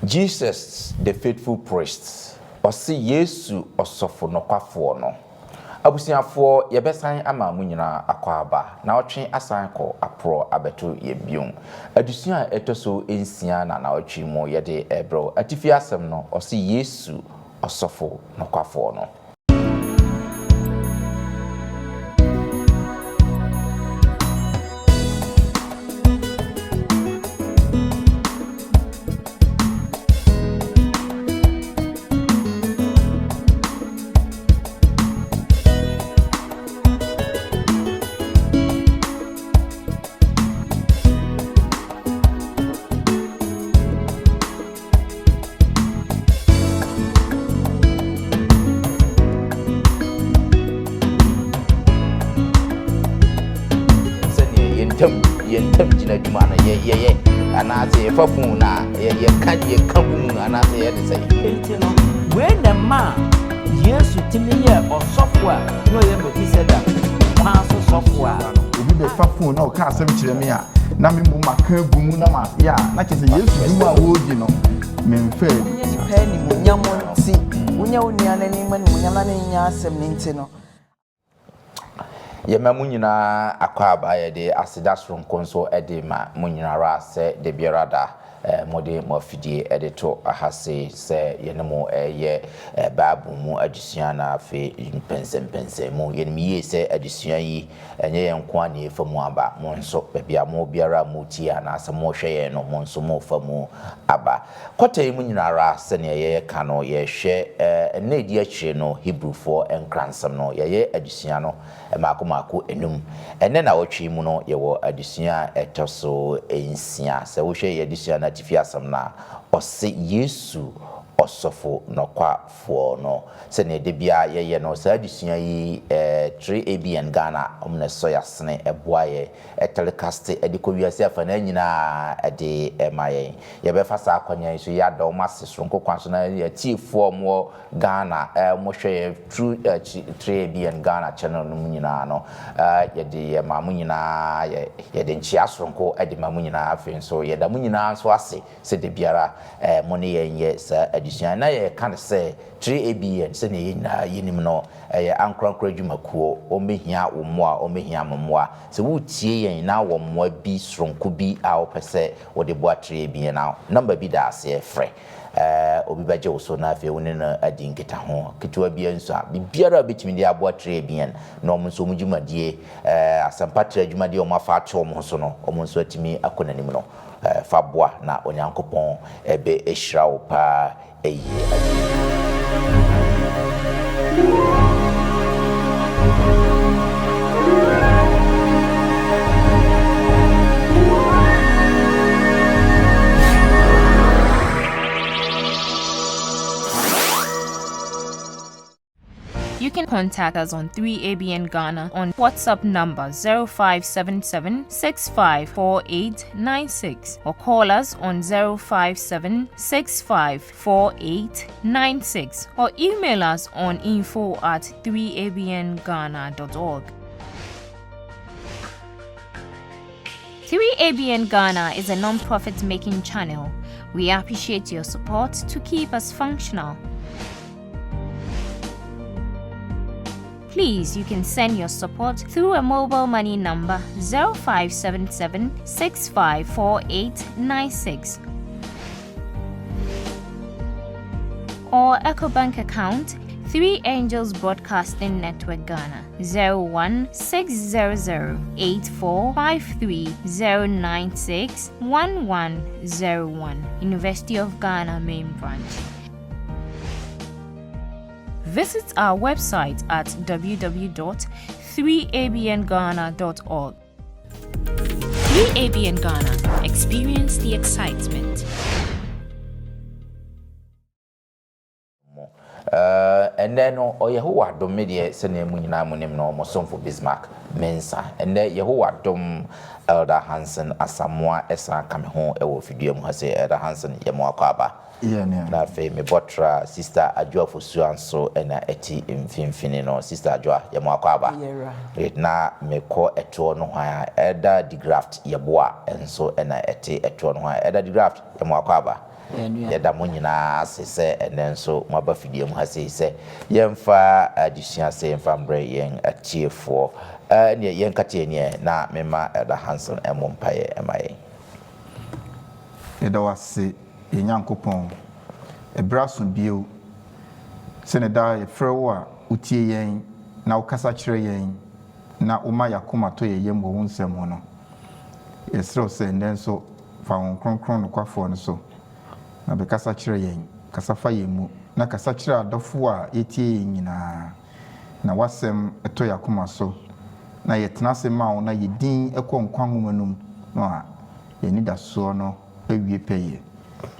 Jesus the faithful priest, ɔse Yesu ɔsɔfo nɔkwafoɔ no. Abusuafoɔ yɛbɛsan ama mo nyinaa akwaaba naɔtwe asan kɔ aporɔ abɛto yɛn bio. Adesua a ɛtɔ so nsia na naɔtwe mu yɛde rebrɛ wo. Atifi asɛm no ɔse Yesu ɔsɔfo nɔkwafoɔ no. Sɛdeɛ yɛn ntam yɛn ntam gyina adwuma no yɛ yɛyɛ anaasɛ yɛfa fon no a yɛ yɛka yɛka gu mu anaasɛ yɛde sɛ. Enti no, wei na ɛmaa Yesu tumi yɛɛ ɔsɔfo a na ɔyɛ Melkisedek kwan so sɔfo a. Obi bɛfa fon na ɔka asɛm kyerɛ me a, na me mmom maka agu mu na mayɛ a, na kyerɛ sɛ Yesu dwuma a wɔredi no, memfaa bi. Wonyɛ nipa animuonyam nti, wonyɛ wo nua no anim animuonyam na ne nyɛ asɛm no nti no. Yɛma mo nyinaa akwaaba, yɛde aseda soronko nso de ma mo nyinara sɛ dabiara da mode mo afidie de to ha sei sɛ yɛne mo reyɛ Bible mu adesua na afei mpɛnsɛmpɛnsɛnmu. Yɛnim yie sɛ adesua yi, ɛnyɛ yɛn nko ara na yɛrefa mu aba, mo nso, baabi a mowɔ biara a moretie anaasɛ morehwɛ yɛn no, mo nso morefa mu aba. Kɔta yi mu nyinara, sɛdeɛ yɛreka no, yɛrehwɛ nna a ɛdi akyire no Hebrifoɔ nkransɛm no. Yɛayɛ adesua no mmaako mmaako nnum. Ɛnnɛ nnawɔtwe yi mu no, yɛwɔ adesua a ɛtɔ so nsia. Sɛ wohwɛ yɛn adesua no atifi asɛm no a, ɔse Yesu Ɔsɔfo Nɔkwafoɔ no. Sɛdeɛ da biara yɛyɛ no, saa adesua yi, 3ABN Ghana, wɔn na ɛsɔ yɛn asene, ɛboa yɛn, ɛtelekaste de kɔ wiase afanaa nyinaa de ma yɛn. Yɛbɛfa saa akwannya yi so yɛada wɔn ase soronko kwan so na yɛn atiefoɔ a wɔwɔ Ghana a wɔhwɛ yɛn through 3ABN Ghana channel no mu nyinaa no, yɛde yɛma mo nyinaa yɛ yɛde nkyea soronko de ma mo nyinaa. Afei nso yɛda mo nyinaa nso ase sɛ da biara mo ne yɛn yɛ saa adesua yi. Na yɛka no sɛ 3ABN sɛdeɛ yɛn nyinaa yɛnim no, ɛyɛ ankorankoro adwumakuo. Wɔbɛhia wo mmoa, wɔbɛhia mo mmoa. Sɛ woretie yɛn na wɔ mmoa bi soronko bi a wopɛ sɛ wode boa 3ABN a, nɔmba bi da aseɛ, frɛ. Obi bɛgye wo so na afei wo ne no adi nkitaho. Ketewa biara nso a, biribiara a wobɛtumi de aboa 3ABN na wɔn nso wɔn dwumadie, asɛmpa trɛ dwumadie a wɔafa ato wɔn ho so no, wɔn nso atumi akɔ n'anim no, fa boa na Onyankopɔn bɛhyira wo paa yie. You can contact us on 3ABN Ghana on WhatsApp number 0577 654896 or call us on 057 654896 or email us on info at 3abnghana.org. 3ABN Ghana is a non-profit making channel. We appreciate your support to keep us functional. Please, you can send your support through a mobile money number 0577 654896 or EcoBank account 3 Angels Broadcasting Network Ghana 01600 8453 1101 University of Ghana Main Branch. Visit our website at www.3abnghana.org. 3ABN Ghana. Experience the excitement. Mo. Ɛnnɛ no, Yehowa dom me deɛ sɛnea mo nyinaa monim no, mo somfo Bismarck Mensah. Ɛnnɛ Yehowa dom Elder Hansen Asamoah san ka me ho wɔ fidua mu ha sei. Elder Hansen, yɛ mo akwaaba. Na afei me bɔtra Sister Adwoa Fosua nso na ɛte mfimfini no. Sister Adwoa, yɛ mo akwaaba. Na mekɔ ɛtoɔ nohoa a, Elder DeGraft Yeboah nso na ɛte ɛtoɔ nohoa. Elder DeGraft, yɛ mo akwaaba. Yɛda mo nyinaa ase sɛ ɛnnɛ nso moaba fidie mu ha sei sɛ yɛmfa adesua sei mfa mbrɛ yɛn atiefoɔ. Ɛneɛ yɛnkate aniɛ na memma Elder Hanson mmɔ mpaeɛ mma yɛn. Yɛda wo ase, yɛn Nyankopɔn. Ɛberɛ aso bio sɛdeɛ daa yɛfrɛ wo a wotie yɛn na wokasa kyerɛ yɛn na woma yɛn akoma tɔ yɛn yam wɔ wo nsɛm ho no. Yɛsrɛ wo sɛ nnɛ nso fa Honhom Kronkron nokwafoɔ no so na bɛkasa kyerɛ yɛn, kasa fa yɛn mu, na kasa kyerɛ adɔfoɔ a yɛtie yɛn nyinaa, na w'asɛm tɔ yɛn akoma so, na yɛtena ase ma wo na yɛn din kɔ nkwa nwoma no mu no a, yɛn anidasoɔ no awie pɛyɛ.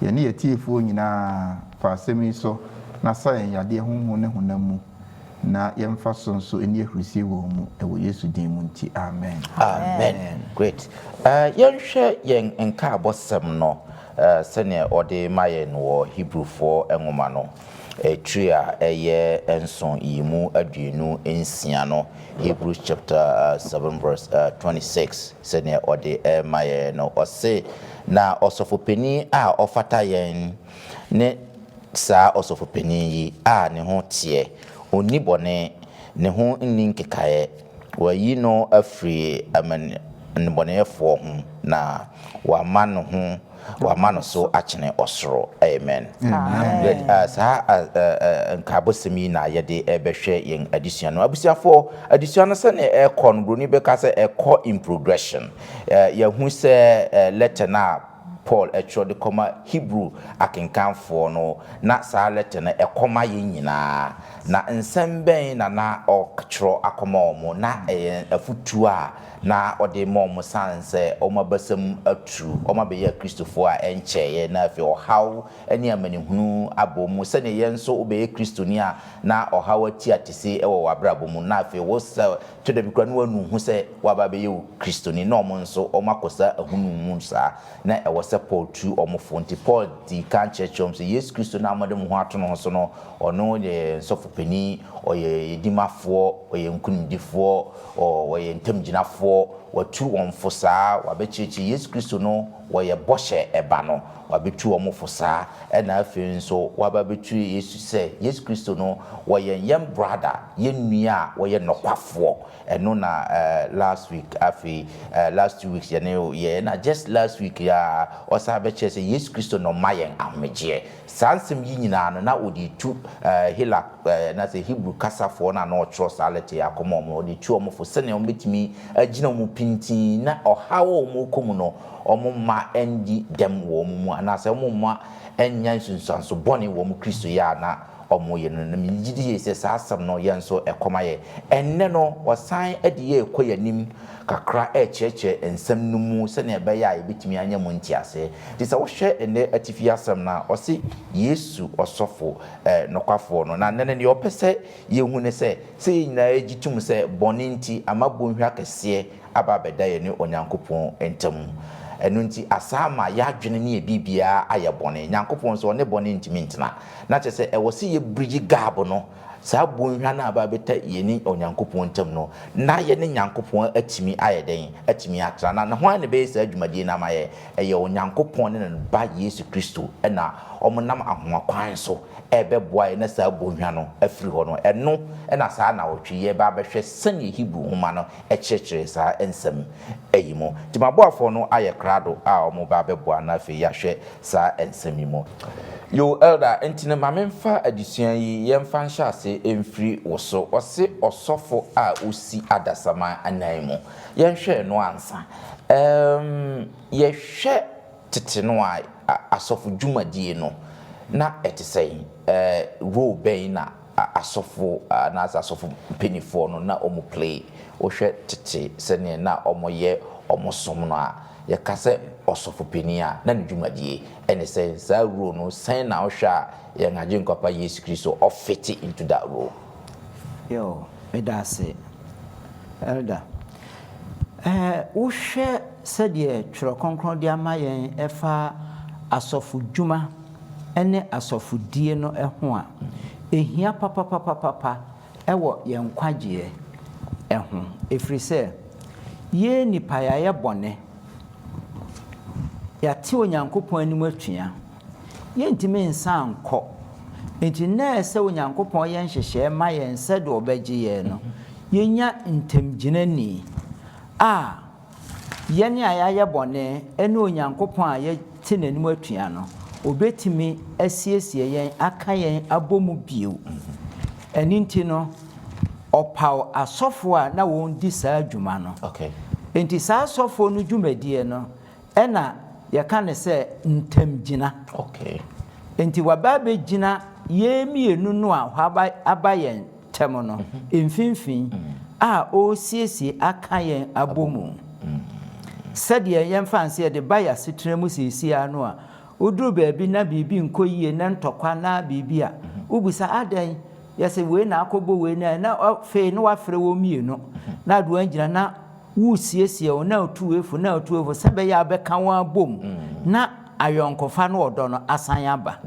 Yɛne yɛn atiefoɔ nyinaa, fa asɛm yi so na sa yɛn yadeɛ honhom ne honam mu, na yɛmfa so nso nni ahurisie wɔ wo mu, wɔ Yesu din mu nti, amen. Amen. Great. Uh, yɛnhwɛ yɛn nkaabɔsɛm no uh, sɛnea ɔde ma yɛn wɔ Hebrewfoɔ nwoma no tiri a ɛyɛ nson yi mu 26 no, Hebrews chapter 7 verse 26, sɛnea ɔde ma yɛn no, ɔse, Na ɔsɔfopanin a ɔfata yɛn ne saa ɔsɔfopanin yi a ne ho teɛ, ɔnni bɔne, ne ho nni nkekaeɛ, wɔayi no afiri nnebɔneyɛfoɔ ho, na wɔama ne ho wɔama no so akyene ɔsoro. Amen. Great. Saa nkaabɔsɛm yi na yɛde ɛbɛhwɛ yɛn adesua no. Abusuafoɔ, adesua no sɛnea ɛkɔ no, buroni bɛka sɛ ɛkɔ in progression. Yɛhu sɛ letter no a Paul ɛtwerɛ de kɔma Hebrew akenkanfoɔ no, na saa letter no ɛkɔma yɛn nyinaa. Na nsɛm bɛn na na ɔtwerɛ akɔma wɔn? Na ɛyɛ afutuo a na ɔde ma wɔn sane sɛ wɔn abasam aturu, wɔn abɛyɛ Akristofoɔ a ɛnkyɛeɛ, na afei ɔhaw ne amanehunu abɔ mu, sɛdeɛ yɛn nso wobɛyɛ Kristoni a na ɔhaw ati atese wɔ w'abrabɔ mu, na afei wo sɛ tɔ da bi koraa na woanu ho sɛ woaba abɛyɛ wo Kristoni, na wɔn nso wɔn akɔ saa ahonu mu saa, na ɛwɔ sɛ Paul tu wɔn fo. Nti Paul dii kan kyerɛkyerɛ wɔn sɛ Yesu Kristo no a mode mo ho ato ne ho so no, ɔno yɛ yɛn sɔfo panin, ɔyɛ yɛn dimafoɔ, ɔyɛ nkonimdifoɔ, ɔyɛ ntamgyinafoɔ. Watu wɔn fo saa, wabɛkyerɛkyerɛ Yesu Kristo no, wɔyɛ bɔhyɛ ba no, wabɛtu wɔn fo saa, ɛna afei nso waba abɛtu Yesu sɛ Yesu Kristo no, wɔyɛ yɛn brother, yɛn nua a wɔyɛ nɔkwafoɔ. Ɛno na last week, afei last 2 weeks yɛne yɛ, na just last week a ɔsan bɛkyerɛ sɛ Yesu Kristo na ɔma yɛn ahomegyeɛ. Saa nsɛm yi nyinaa no na ɔde tu Hela na sɛ Hebrew kasafoɔ no a na ɔtwerɛ saa letter yi akɔma wɔn, ɔde tu wɔn fo sɛnea wɔbɛtumi agyina wɔn pintinn na ɔhaw a wɔrekɔ mu no, wɔn mma ndi dɛm wɔ wɔn mu anaasɛ wɔn mma nnya nsunsuanso bɔne wɔ wɔn Kristo yɛ a na wɔyɛ no. Na megye di yie sɛ saa asɛm no yɛn nso ɛkɔma yɛ. Ɛnnɛ no, wɔsan de yɛ rekɔ yɛn anim kakra rekyerɛkyerɛ nsɛm no mu sɛnea ɛbɛyɛ a yɛbɛtumi anya mu nteaseɛ. Nti sɛ wohwɛ ɛnnɛ atifi asɛm no a, ɔse Yesu ɔsɔfo nokwafoɔ no. Na nnɛ no deɛ ɔpɛ sɛ yɛhu ne sɛ, sɛ yɛn nyinaa gye tom sɛ bɔne nti ama bɔnhwa kɛseɛ aba abɛda yɛne Onyankopɔn ntam. Ɛno nti asaa ama yɛadwene ne yɛn biribiara ayɛ bɔne. Nyankopɔn nso ɔne bɔne ntumi ntena. Na kyerɛ sɛ ɛwɔ sɛ yɛ bridge gap no, saa bɔnhwa no a aba abɛta yɛne Onyankopɔn ntam no, na yɛne Nyankopɔn atumi ayɛ dɛn? Atumi atena. Na hwan na ɛbɛyɛ saa dwumadie no ama yɛn? Ɛyɛ Onyankopɔn ne ne Ba Yesu Kristo na wɔnam anwonwa kwan so ɛrebɛboa yɛn na saa bɔnhwa no afiri hɔ no. Ɛno na saa nnawɔtwe yi yɛreba abɛhwɛ sɛdeɛ Hebrew nwoma no kyerɛkyerɛ saa nsɛm yi mu. Nti m'aboafoɔ no ayɛ krado a wɔreba abɛboa na afei yɛahwɛ saa nsɛm yi mu. Yo, Elder, nti no ma memfa adesua yi yɛmfa nhyɛ ase mfiri wo so. Ɔse ɔsɔfo a osi adasamma anan mu. Yɛnhwɛ ɛno ansa. Ɛɛm, yɛhwɛ tete no a, asɔfo dwumadie no, na ɛte sɛn? Ɛɛ, role bɛn na asɔfo anaasɛ asɔfo mpanimfoɔ no na wɔn play? Wohwɛ tete sɛdeɛ na wɔyɛ wɔn som no a, yɛka sɛ ɔsɔfo panin a, na ne dwumadie ɛne sɛ saa role no, sɛn na wohwɛ a yɛn Agyenkwa pa Yesu Kristo ɔfit into that role? Yo, meda ase, Elder. Wohwɛ sɛdeɛ Twerɛ Kronkron de ama yɛn ɛfa asɔfodwuma ne asɔfodie no ho a, ɛhia papapapapa ɛwɔ yɛn nkwagyeɛ ho. Ɛfiri sɛ, yɛn nnipa yɛayɛ bɔne, yɛate Onyankopɔn anim atua. Yɛntumi nsan nkɔ. Enti na ɛsɛ sɛ Onyankopɔn yɛ nhyehyɛe ma yɛn sɛdeɛ ɔbɛgye yɛn no, yɛnya ntamgyinani a yɛn a yɛayɛ bɔne ne Onyankopɔn a yɛte n'anim atua no, ɔbɛtumi asiesie yɛn aka yɛn abɔ mu bio. Ɛno nti no, ɔpaw asɔfoɔ a na wɔdi saa dwuma no. Enti saa asɔfoɔ no dwumadie no, Ɛna yɛka no sɛ ntamgyina. Okay. Nti waba abɛgyina yɛn mmienu no a hɔ aba yɛn ntam no mfimfini a ɔresiesie aka yɛn abɔ mu. Sɛdeɛ yɛmfa no sɛ yɛde ba yɛn asetena mu seesei ara no a, woduru baabi na biribi nkɔ yie na ntɔkwa na biribi a, wobisa adɛn? Yɛse wei na akɔbɔ wei na na afei na wafrɛ wɔn mmienu na ade wɔn agyina na Woresiesie wo na wotu wo fo na wotu wo fo sɛ ɛbɛyɛ a wobɛka wɔn abom na ayɔnkofa ne ɔdɔ no asan aba.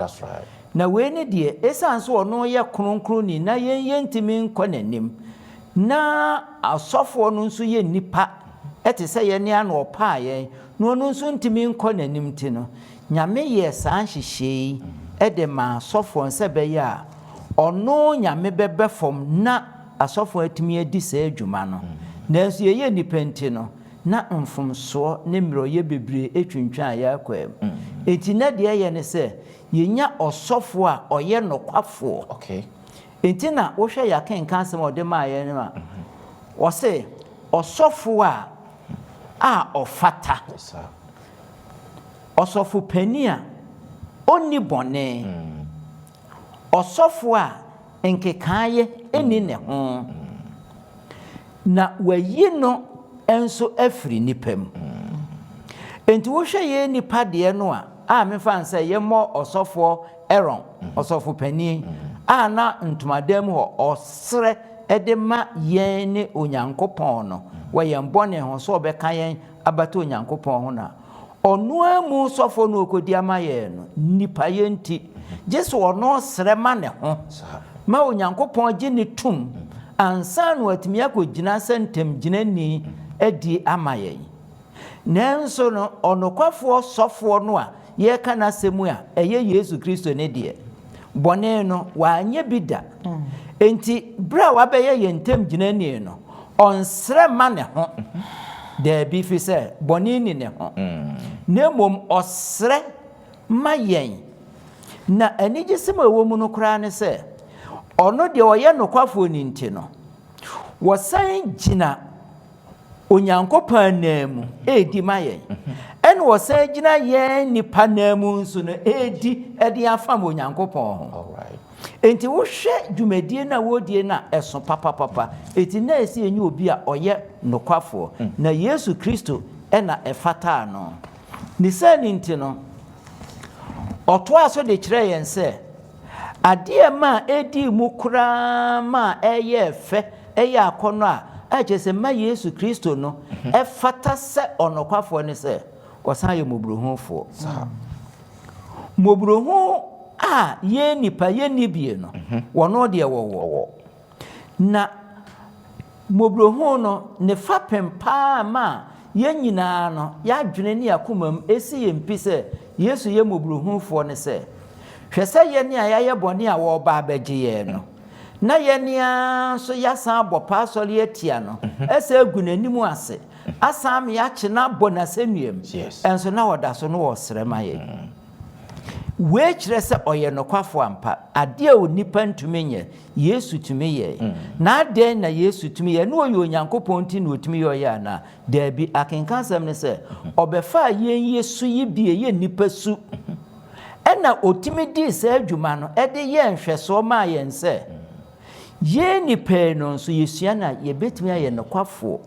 Na wei ne deɛ, ɛsiane sɛ ɔno yɛ kronkronni na yɛn yɛntumi nkɔ n'anim, na asɔfoɔ no nso yɛ nnipa te sɛ yɛn ara na ɔpaa yɛn, na ɔno nso ntumi nkɔ n'anim nti no, Nyame yɛɛ saa nhyehyɛɛ yi de maa asɔfoɔ no sɛ ɛbɛyɛ a ɔno Nyame bɛba fam na asɔfo atumi adi saa dwuma no. Nanso yɛyɛ nnipa nti no, na mfomsoɔ ne mmerɛwyɛ bebree twintwan yɛn akwan mu. Enti na deɛ ɛyɛ ne sɛ yɛnya ɔsɔfoɔ a ɔyɛ nokwafoɔ. Enti na wohwɛ yɛn akenkan asɛm a ɔde maa yɛn no a, ɔse ɔsɔfoɔ a a ɔfata, ɔsɔfo panin a ɔnni bɔne, ɔsɔfoɔ a nkekaeɛ nni ne ho, na wayi no nso afiri nnipa mu. Enti wohwɛ yɛn nnipa deɛ no a, a memfa no sɛ yɛmmɔ ɔsɔfoɔ Aaron, ɔsɔfo panin, a na ntomadan mu hɔ ɔsrɛ de ma yɛn ne Onyankopɔn no wɔ yɛn bɔne ho sɛ ɔbɛka yɛn abata Onyankopɔn ho no a, Ɔno ara mu sɔfoɔ no ɔkɔdi ama yɛn no, nnipayɛ nti, gye sɛ ɔno srɛ ma ne ho ma Onyankopɔn gye no tom ansa na watumi akɔgyina sɛ ntamgyinani adi ama yɛn. Nanso no, ɔnokwafoɔ sɔfoɔ no a yɛreka n'asɛm yi a ɛyɛ Yesu Kristo no deɛ, bɔne no, wanyɛ bi da. Enti, berɛ a wabɛyɛ yɛn ntamgyinani no, Ɔnsrɛ mma ne ho, daabi, ɛfiri sɛ bɔne nni ne ho, na mmom ɔsrɛ ma yɛn. Na anigyesɛm a ɛwɔ mu no koraa ne sɛ, ɔno deɛ ɔyɛ nokwafoɔ no nti no, wɔsan gyina Onyankopɔn ananmu redi ma yɛn, ɛna ɔsan gyina yɛn nnipa ananmu nso no redi de afam Onyankopɔn ho. Enti wohwɛ dwumadie no a wɔredie no a, ɛso papapapa. Enti na ɛsɛ yɛnya obi a ɔyɛ nokwafoɔ, na Yesu Kristo na ɛfataa no. Ne saa no nti no, ɔtoaa so de kyerɛɛ yɛn sɛ, adeɛ a ɛmaa ɛdii mu koraa maa ɛyɛɛ fɛ, ɛyɛɛ akɔnnɔ a, a kyerɛ sɛ ma Yesu Kristo no fata sɛ ɔnokwafoɔ ne sɛ, ɔsan yɛ mmɔborɔhunufoɔ. Mmɔborɔhunu a yɛn nnipa yɛnni bie no, wɔno deɛ wɔwɔ. Na mmɔborɔhunu no, ne fapem paa ma yɛn nyinaa no, yɛadwene ne yɛn mu ɛsi yɛn pi sɛ Yesu yɛ mmɔborɔhunufoɔ ne sɛ, hwɛ sɛ yɛn a yɛayɛ bɔne a wɔreba abɛgye yɛn no, na yɛn ara nso yɛasan abɔ paa asɔre atia no, ɛsɛ agu n'anim ase, asan ama yɛakye no abɔ n'asɛnnua mu, nso na ɔda so no ɔresrɛ ma yɛn. Wei kyerɛ sɛ ɔyɛ nokwafo ampa. Adeɛ a onipa ntumi nyɛ, Yesu tumi yɛe. Na adɛn na Yesu tumi yɛe? Na ɔyɛ Onyankopɔn nti na ɔtumi yɛ ɔyɛ anaa? Daabi. Akenkansɛm ne sɛ, ɔbɛfaa yɛn yɛ su yi bi a ɛyɛ nnipa su, ɛnna ɔtumi dii saa dwuma no de yɛɛ nhwɛsoɔ maa yɛn sɛ, Yɛn nnipa yi no nso, yɛsua no a, yɛbɛtumi ayɛ nokwafoɔ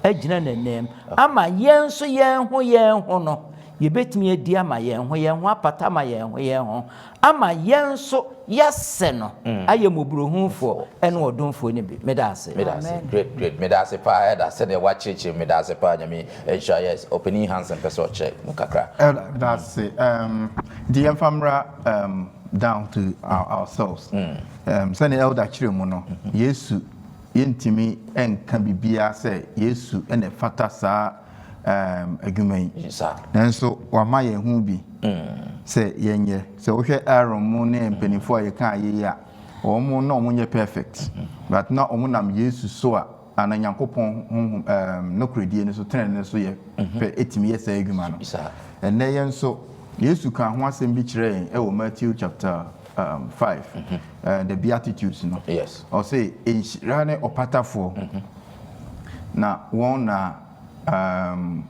agyina n'anim ama yɛn nso yɛn ho yɛn ho no, yɛbɛtumi adi ama yɛn ho yɛn ho, apata ama yɛn ho yɛn ho, ama yɛn nso yɛasɛ no ayɛ mmɔborɔhunufoɔ ne ɔdomfoɔ no bi. Meda ase. Meda ase. Great, great. Meda ase paa, Elder, sɛdeɛ woakyerɛkyerɛ mu. Meda ase paa. Nyame nhyira. Yes, Ɔpanin Hansen pɛ sɛ ɔkyerɛ mu kakra. Elder, meda ase. Um, nti yɛmfa mmra um, down to our, ourselves. Um, sɛnea Elder kyerɛ mu no, Yesu, yɛntumi nka biribiara sɛ Yesu na ɛfata saa um, adwuma yi. Saa. Nanso wama yɛn ho bi. sɛ yɛnyɛ. Sɛ wohwɛ Aaron mu ne mpanimfoɔ a yɛka ayɛ yi a, wɔn na wɔn nyɛ perfect, but na wɔn nam Yesu so a ana Nyankopɔn honhom nokoredie no so tenene no so yɛ pɛ ɛtumi yɛ saa adwuma no. Ɛnnɛ yɛn nso, Yesu ka ho asɛm bi kyerɛ yɛn ɛwɔ Matthew chapter 5, the Beatitudes no. Ɔse nhyira ne ɔpatafoɔ, na wɔn na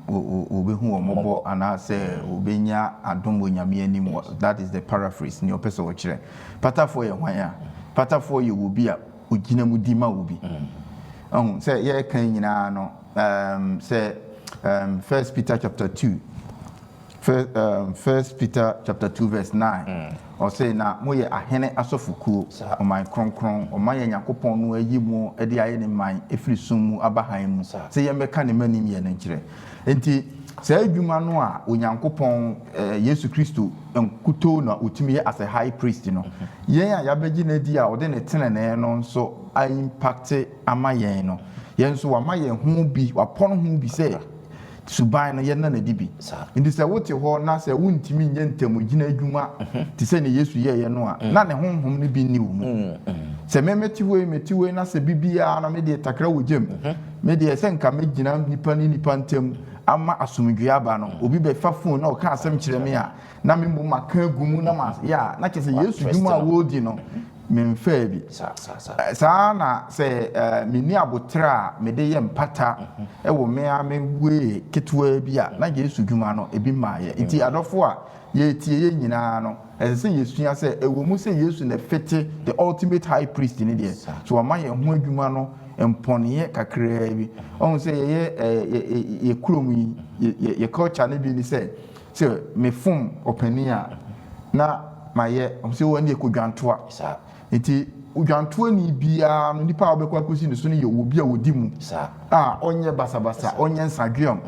wɔbɛhu wɔn mmɔbɔ anaasɛ wɔbɛnya adom wɔ Nyame anim. That is the paraphrase nea ɔpɛ sɛ ɔkyerɛ. Patafoɔ yɛ hwan a? Patafoɔ yɛ obi a ogyina mu di ma obi. Ɔhu sɛ yɛreka nyinaa no, sɛ First Peter chapter 2, First Peter chapter 2 verse 9, ɔsɛ na moyɛ ahene asɔfokuo, ɔman kronkron, ɔman yɛ Nyankopɔn no ayi mu de ayɛ ne man ɛfiri sum mu aba han mu, sɛ yɛmmɛka ne manim yɛ no nkyerɛ. Nti saa adwuma no a Onyankopɔn, Yesu Kristo nkutoo na ɔtumi yɛ as a high priest no, yɛn a yɛabɛgye no adi a ɔde ne tenenee no nso aimpact ama yɛn no, yɛn nso wama yɛn ho bi, wapɔ no ho bi sɛ suban no yɛnna n'adi bi. Nti sɛ wote hɔ na sɛ wontumi nyɛ ntamugyina adwuma te sɛ ne Yesu yɛeɛ no a, na ne honhom no bi nni wo mu. Sɛ me mete hɔ yi, mete hɔ yi na sɛ biribiara no medeɛ takra wɔ gyam, medeɛ sɛ nka mɛgyina nipa ne nipa ntam ama asomdwoeɛ aba no, obi bɛfa phone na ɔka asɛm kyerɛ me a, na me mmom maka agu mu na ma yɛ a, na kyerɛ sɛ Yesu dwuma a wɔredi no memfaa bi. Saa na sɛ menni abotrɛ a mede yɛ mpata wɔ me a me wee ketewa bi a, na Yesu dwuma no ebi mmaayɛ. Nti adɔfo a yɛtie yɛn nyinaa no, ɛsɛ sɛ yɛsua sɛ ɛwɔ mu sɛ Yesu na ɛfete the ultimate high priest no deɛ, so wama yɛn ho adwuma no mpɔneɛ kakraa bi. Ɔhu sɛ yɛyɛ yɛ kurom yi, yɛ culture no bi ni sɛ mefom ɔpanin a, na mayɛ sɛ wɔn yɛ kodwantoa. Nti odwantoani biara no, nipa a wɔbɛkɔ akɔsi ne so no yɛ obi a wɔdi mu a ɔnyɛ basabasa, ɔnyɛ nsadweam,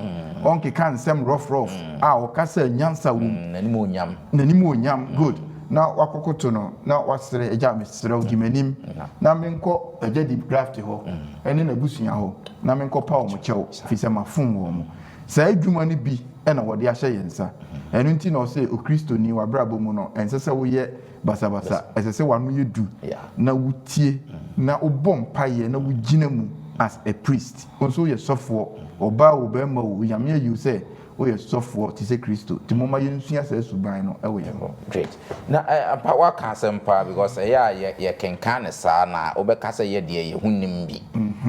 ɔnkeka nsɛm rough rough, a ɔkasa nyansa wɔ mu. N'anim onyam. N'anim onyam, good. Na wakɔkoto no na wasrɛ, "Agya, mesrɛ wo, di m'anim na menkɔ agya di graft hɔ ɛne n'abusua hɔ na menkɔ pa wɔn kyɛw, firi sɛ mafom wɔn mo." Saa adwuma no bi ɛna wɔde ahyɛ yɛn nsa. Ɛno nti na ɔsɛ Okristoni w'abrabɔ mu no, ɛnsɛ sɛ woyɛ basabasa, ɛsɛ sɛ w'ano yɛ du na wotie na wobɔ mpaeɛ na wogyina mu as a priest. Wo nso woyɛ sɔfoɔ, ɔbaa wo, bɛrima wo, Onyame ayi wo sɛ woyɛ sɔfoɔ te sɛ Kristo. Nti momma yɛnsua saa suban no ɛwɔ yɛn ho. Great. Na ampa waka asɛm paa, because ɛyɛ a yɛkenkan ne saa na wobɛka sɛ yɛ deɛ yɛho nim bi,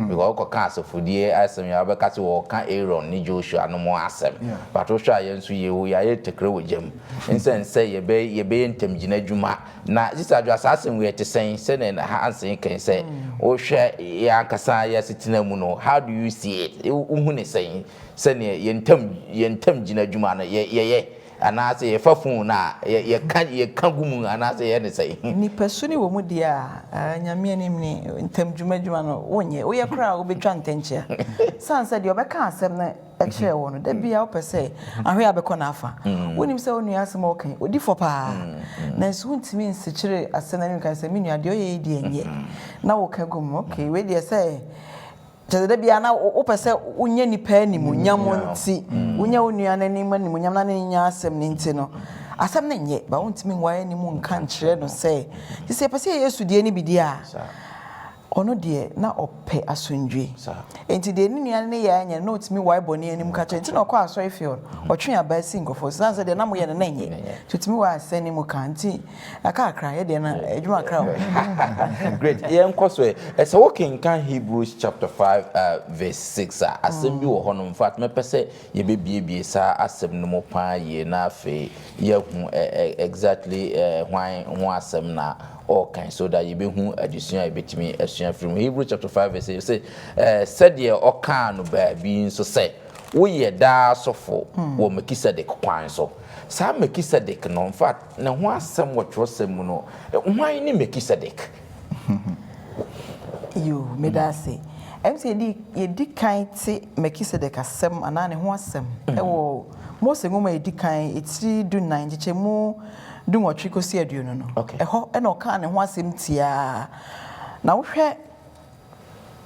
because wokɔka asɔfodie asɛm yi a, wobɛka sɛ wɔka Aaron ne Joshua no mu asɛm, but wohwɛ a yɛn nso yɛwɔ yɛayɛ tekere wɔ gyam nsɛn sɛ yɛbɛyɛ ntamgyina adwuma. Na Sister Adwoa, saa asɛm wei ɛte sɛn sɛne Hansen kan sɛ wohwɛ yɛn ankasa yɛ asetena mu no, how do you see it? Wohu ne sɛn sɛneɛ yɛn ntam gyina adwuma no yɛyɛ anaasɛ yɛfa phone a yɛka gu mu anaasɛ yɛyɛ ne sɛn? Nipa su ne wɔ mu deɛ a, Nyame anim ne ntam dwumadwuma no wonyɛ, woyɛ koraa a wobɛtwa ntɛnkyea, sane sɛ deɛ ɔbɛka asɛm no ɛkyerɛ wɔ no da bia wopɛ sɛ ahwɛ a bɛkɔ n'afa. Wonim sɛ wo nua asɛm a ɔka ɔdi fɔ paa, nanso wontumi nsekyere asɛm no anim ka sɛ, "Me nua, deɛ ɔyɛ yi deɛ nyɛ," na woka gu mu. Okay, wei deɛ sɛ kyerɛ sɛ da bia na wopɛ sɛ wonya nipa animuonyam nti, wonya wo nua no anim animuonyam na ne nya asɛm no nti no, asɛm no nyɛ ba, wontumi nwae anim nka nkyerɛ no sɛ nti sɛ yɛpɛ sɛ yɛyɛ sudie no bi deɛ a, ɔno deɛ na ɔpɛ asomdwe, nti deɛ ne nua no ne yɛ anyɛ no, na ɔtumi wae bɔne anim ka kyerɛ. Nti na ɔkɔ asɔre fie hɔ, ɔtwe aba si nkurɔfoɔ so, sane sɛ deɛ na moyɛ no na ɛnyɛ, nti ɔtumi wae asɛn ne mu ka. Nti aka akra yɛ deɛ na adwuma akra o. Great, yɛnkɔ so. Ɛ ɛsɛ wokenkan Hebrews chapter 5 verse 6 a, asɛm bi wɔ hɔ no, in fact mɛpɛ sɛ yɛbɛbiebie saa asɛm no mu paa yie na afei yɛhu exactly hwan ho asɛm na ɔrekan so that yɛbɛhu adesua a yɛbɛtumi asua firi mu. Hebrews chapter 5 verse 6 sɛ sɛdeɛ ɔkaa no baabi nso sɛ woyɛ daa sɔfo wɔ Melchizedek kwan so. Saa Melchizedek no, in fact ne ho asɛm wɔ twerɛsɛm mu no, hwan ne Melchizedek? Yo, meda ase. Sɛ yɛdi kan te Melchizedek asɛm anaa ne ho asɛm ɛwɔ Mose nwoma a yɛdi kan etiri 14 nkyekyɛmu 18 kɔsi 20 no. Ɛhɔ ɛna ɔkaa ne ho asɛm tiaa. Na wohwɛ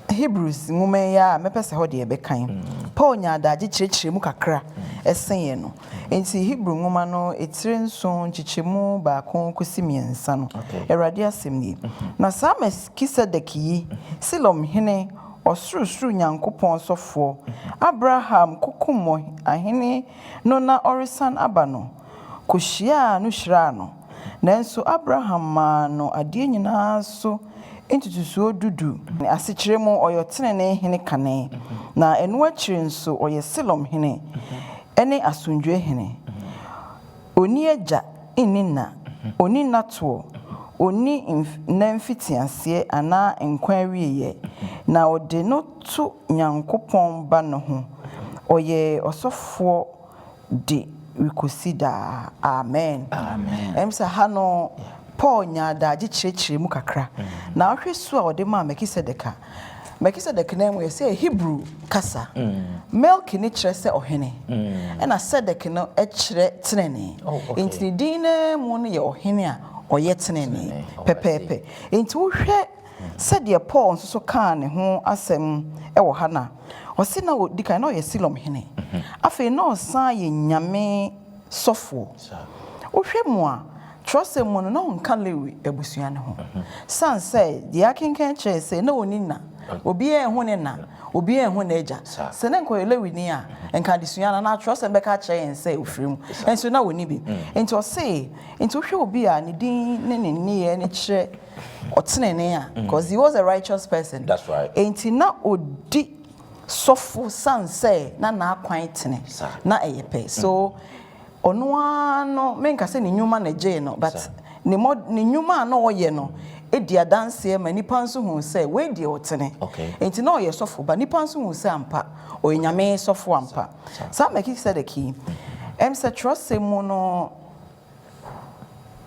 Hebrews nwoma yi a, mɛpɛ sɛ hɔ deɛ ɛbɛkan. Paul nyaa adagye kyerɛkyerɛ mu kakra sen yɛn no. Enti Hebri nwoma no etire 7 nkyekyɛmu 1 kɔsi 3 no, Awurade asɛm nie. Na saa Melkisedek yi, Salem hene, ɔsorosoro Nyankopɔn sɔfoɔ, Abraham kokum ahene no na ɔresan aba no, kɔhyiaa no hyiraa no. Nanso Abraham maa no adeɛ nyinaa so ntotosoɔ 10. Asekyerɛ mu, ɔyɛ ɔtenenee hene kane, na ɛno akyiri nso ɔyɛ Salem hene ne asomdwoe hene. Onni agya, nni na, onni nnatoɔ, onni nna mfitiaseɛ anaa nkwa awieeɛ, na ɔde no to Nyankopɔn Ba no ho, ɔyɛ ɔsɔfoɔ de rekosi daa. Amen. Ɛm sɛ ha no, Paul nyaa adagye kyerɛkyerɛ mu kakra. Na wohwɛ su a ɔde maa Melkisedek a, Melkisedek no mu yɛ sɛ Hebrew kasa. Melki ne kyerɛ sɛ ɔhene, ɛna Sedek no kyerɛ tenenee. Nti ne din no mu no yɛ ɔhene a ɔyɛ tenenee pɛpɛɛpɛ. Nti wohwɛ sɛdeɛ Paul nso so kaa ne ho asɛm wɔ ha no a, ɔse na ɔdi kan na ɔyɛ Salem hene. Afei na ɔsan yɛ Nyame sɔfoɔ. Wohwɛ mu a, twerɛsɛm mu no, na ɔnka Lewi abusua no ho. San sɛ deɛ akenkan kyerɛ sɛ na ɔni na, obiara nhu ne na, obiara nhu n'agya. Sɛ na nka ɔyɛ Lewini a, nka adesua no anaa twerɛsɛm bɛka akyerɛ yɛn sɛ ofiri mu. Nso na ɔni bi. Nti ɔse, nti wohwɛ obi a ne din ne ne nneyɛɛ no kyerɛ ɔtenenee a, because he was a righteous person. That's right. Nti na ɔdi sɔfo san sɛ na n'akwan tene, na ɛyɛ pɛ. So ɔno ara no, menka sɛ ne nnwuma na gyee no, but ne nnwuma a na ɔyɛ no di adanseɛ ma nipa nso hu sɛ wei deɛ ɔtene. Nti na ɔyɛ sɔfo, ba nipa nso hu sɛ ampa ɔyɛ Nyame sɔfo ampa. Saa Melkisedek yi, sɛ twerɛsɛm mu no,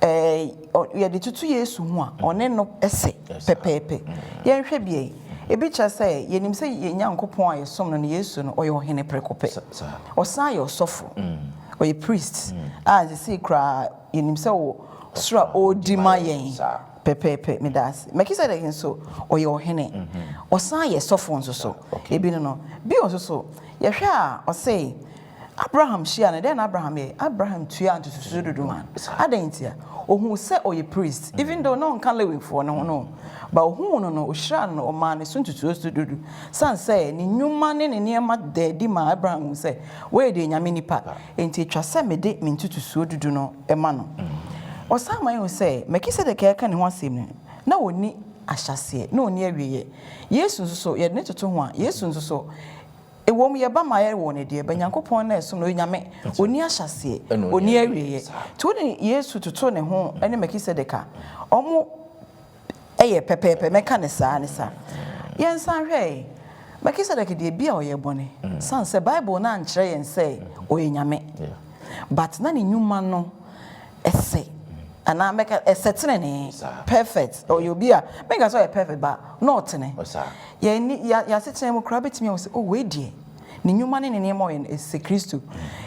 yɛde toto Yesu ho a, ɔne no sɛ pɛpɛɛpɛ. Yɛnhwɛ bia yi, ebi kyerɛ sɛ yɛnim sɛ yɛn Nyankopɔn a yɛsom no no, Yesu no, ɔyɛ ɔhene prɛko pɛ. Ɔsan yɛ ɔsɔfo, ɔyɛ priest a seesei koraa yɛnim sɛ wɔ soro a ɔredi ma yɛn pɛpɛɛpɛ. Meda ase. Melkisedek nso ɔyɛ ɔhene, ɔsan yɛ sɔfo nso so. Ebi no bio nso so, yɛhwɛ a, ɔse Abraham hyia no, dɛn na Abraham yɛ? Abraham tua ntotosoɔ dudu ma no. Adɛn ntia? Ohuu sɛ ɔyɛ priest, even though na ɔnka Lewifoɔ no ho no, but ohuu no, ɔhyiraa no, ɔmaa ne so ntotosoɔ dudu. San sɛ ne nnwuma ne ne nneɛma da adi maa Abraham hu sɛ wei deɛ Nyame nipa, enti etwa sɛ mede me ntotosoɔ dudu no ma no. Ɔsan ma yɛhu sɛ Melkisedek a yɛka ne ho asɛm no, na ɔnni ahyɛaseɛ, na ɔnni awieeɛ. Yesu nso so, yɛde no toto ho a, Yesu nso so, ɛwom yɛba ma yɛwɔ no deɛ, ba Nyankopɔn na ɛsom no, ɔyɛ Nyame, ɔnni ahyɛaseɛ, ɔnni awieeɛ. Nti wode Yesu toto ne ho ne Melkisedek a, ɔmo ɛyɛ pɛpɛɛpɛ, mɛka ne saa ne saa. Yɛnsan hwɛ, Melkisedek deɛ, bi a ɔyɛ bɔne, san sɛ Bible no ankyerɛ yɛn sɛ ɔyɛ Nyame, but na ne nnwuma no ɛsɛ, anaa mɛka ɛsɛ tenenee, perfect. Ɔyɛ obi a menka sɛ ɔyɛ perfect, but na ɔtene. Yɛn yɛasetena mu koraa bɛtumi ahu sɛ, oh, wei deɛ ne nnwuma ne ne nneɛma ɔyɛ no ɛsɛ Kristo.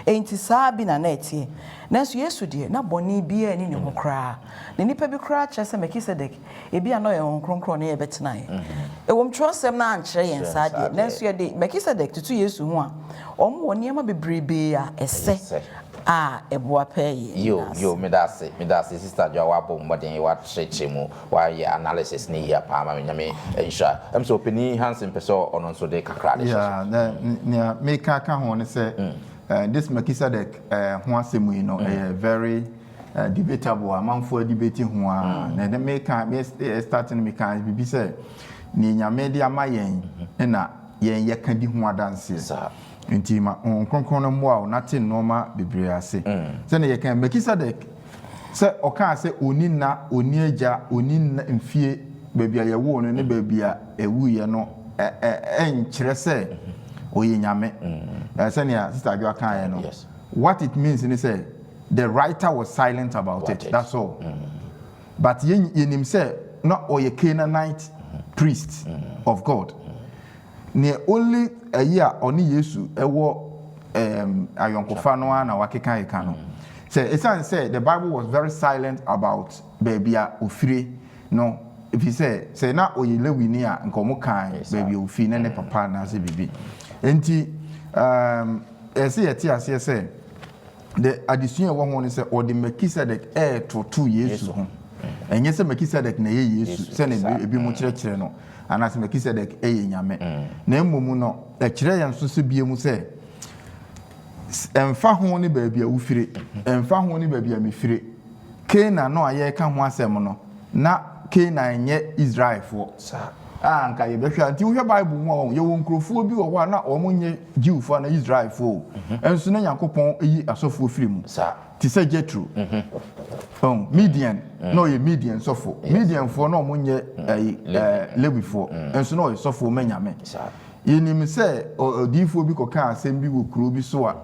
Enti saa bi na na ɛteɛ. Nanso Yesu deɛ, na bɔne biara nni ne ho koraa. Na nnipa bi koraa kyerɛ sɛ Melkisedek, ebi a na ɔyɛ Honhom Kronkron ne yɛbɛtenaeɛ. Ɛwom, twerɛsɛm no ankyerɛ yɛn saa deɛ, nanso yɛde Melkisedek toto Yesu ho a, wɔn wɔ nneɛma bebrebee a ɛsɛ a ɛboa pɛɛ yɛn. Yo, yo, meda ase, meda ase, Sister Adwoa, wabɔ mmɔden, wakyerɛkyerɛ mu, wayɛ analysis ne yie paa ma me. Nyame nhyira. Sɛ ɔpanin Hansen pɛ sɛ ɔno nso de kakra de hyɛ so. Yeah, na nea meka ka ho ne sɛ this Melchizedek ho asɛm yi no ɛyɛ very debatable, amanfoɔ debate ho a. Na ɛdɛ meka me start no, meka biribi sɛ nea Nyame de ama yɛn na yɛn yɛka di ho adanseɛ. Nti ma Honhom Kronkron no mmoa wo na te nneɛma bebree ase. Sɛnea yɛka Melchizedek sɛ ɔkaa sɛ ɔnni nna, ɔnni agya, ɔnni mfie, baabi a yɛwoo no ne baabi a ɛwuiɛ no ɛnkyerɛ sɛ ɔyɛ Nyame. Sɛnea Sister Adwoa kaeɛ no, what it means ne sɛ the writer was silent about it, that's all. But yɛnim sɛ na ɔyɛ Canaanite priest of God. Nea only ɛyi a ɔne Yesu ɛwɔ ayɔnkofa no ara na wakeka eka no. Sɛ ɛsiane sɛ the Bible was very silent about baabi a ofire no, ɛfiri sɛ na ɔyɛ Lewini a, nka ɔmo kan baabi a ofi ne ne papa anaasɛ biribi. Nti Ɛsɛ yɛte aseɛ sɛ the adesua a ɛwɔ ho ne sɛ ɔde Melchizedek ɛɛtoto Yesu ho. Ɛnyɛ sɛ Melchizedek na ɛyɛ Yesu sɛnea ebi mo kyerɛkyerɛ no, anaasɛ Melchizedek ɛyɛ Nyame. Na mmom no, ɛkyerɛ yɛn nso sɛ bie mu sɛ ɛmfa ho ne baabi a wofire, ɛmfa ho ne baabi a mefire. Canaan no a yɛreka ho asɛm no, na Canaan nyɛ Israelfoɔ. A nka yɛbɛhwɛ a, nti wohwɛ Bible mu a, yɛwɔ nkurɔfoɔ bi wɔ hɔ a na wɔn nyɛ Jewfoɔ anaa Israelfoɔ o, nso na Nyankopɔn yi asɔfoɔ firi mu. Te sɛ Jethro, Midian, na ɔyɛ Midian sɔfo. Midianfoɔ na wɔn nyɛ ɛyi ɛɛ Lewifoɔ, nso na ɔyɛ sɔfoɔ ma Nyame. Yɛnim sɛ odiyifoɔ bi kɔkaa asɛm bi wɔ kuro bi so a,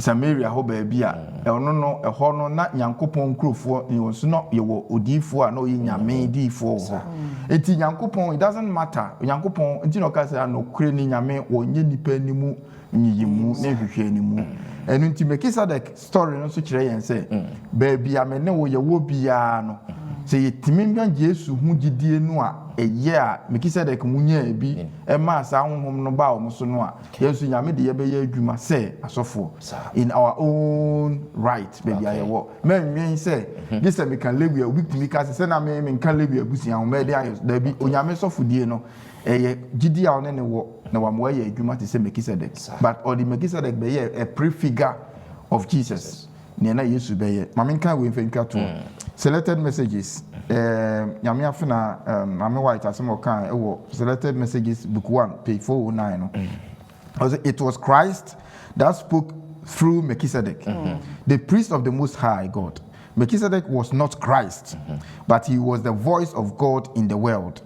Samaria hɔ baabi a, ɛno no, ɛhɔ no na Nyankopɔn nkurofoɔ, ne wɔn nso na yɛwɔ odiyifoɔ a na ɔyɛ Nyame diyifoɔ wɔ hɔ. Enti Nyankopɔn, it doesn't matter, Onyankopɔn, nti na ɔka sɛ nokorɛ ni Nyame, wɔnyɛ nnipa anim nyiyimu ne nhwehwɛanimu. Ɛno nti Melchizedek story no nso kyerɛ yɛn sɛ, baabi a me ne wo yɛwɔ biara no, sɛ yɛtumi nya Yesu ho gyidie no a ɛyɛ a Melchizedek mu nyaa bi ɛmaa saa honhom no baa wɔn so no a, yɛn nso Nyame de yɛbɛyɛ adwuma sɛ asɔfoɔ in our own right baabi a yɛwɔ. Mɛnwen sɛ gye sɛ meka Lewi a, obi tumi ka sɛ sɛ na me menka Lewi abusua ho mɛyɛ de ayɛ, daabi, Onyame sɔfodie no ɛyɛ gyidie a ɔne ne wɔ na wama wayɛ adwuma te sɛ Melchizedek, but ɔde Melchizedek bɛyɛɛ a prefigure of Jesus, nea na Yesu bɛyɛ. Ma menka wei mfa ntwa toɔ. Selected Messages, eh, Nyame afena um, Maame White asɛm a ɔkaa ɛwɔ Selected Messages book 1 page 409 no. Ɔsɛ it was Christ that spoke through Melchizedek, the priest of the Most High God. Melchizedek was not Christ, but he was the voice of God in the world,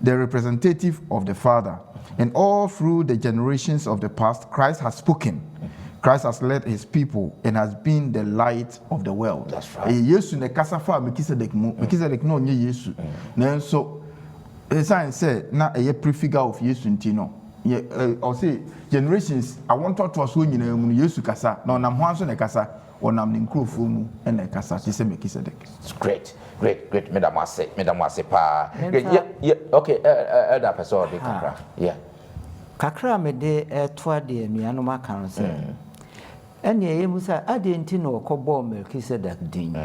the representative of the Father. And all through the generations of the past, Christ has spoken. Christ has led his people and has been the light of the world. That's right. Ɛyɛ Yesu na ɛkasa faa Melchizedek mu. Melchizedek na ɔnyɛ Yesu. Nanso, ɛsiane sɛ na ɛyɛ prefigure of Yesu nti no, yɛ ɛ ɔse generations awo ntoatoasoɔ nyinaa mu no Yesu kasa, na ɔnam hwan so na ɛkasa? Ɔnam ne nkurɔfoɔ mu na ɛkasa te sɛ Melchizedek. Great, great, great. Meda mo ase, meda mo ase paa. Great. Memfa Yeah, yeah. Okay, Elder pɛ sɛ ɔde kakra. Yeah. Kakra a mede retoa deɛ anuanom aka no sɛ, ɛnneɛ yɛmmu sɛ adɛn nti na wɔkɔbɔɔ Melkisedek din